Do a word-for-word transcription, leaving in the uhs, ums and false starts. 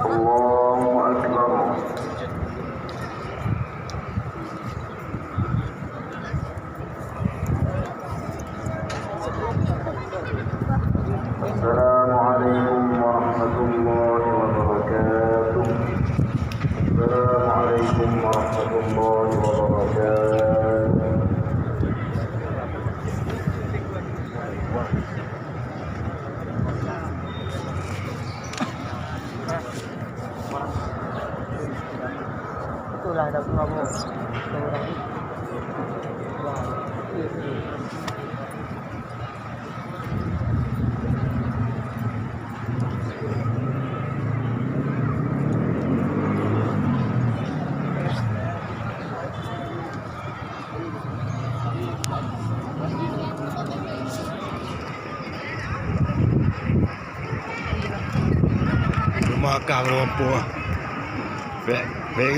الله أكبر. السلام عليكم ورحمة الله وبركاته. السلام عليكم ورحمة الله وبركاته. Itulah dah pengamu. Rumoh ka rumoh puih. Bèk, bèk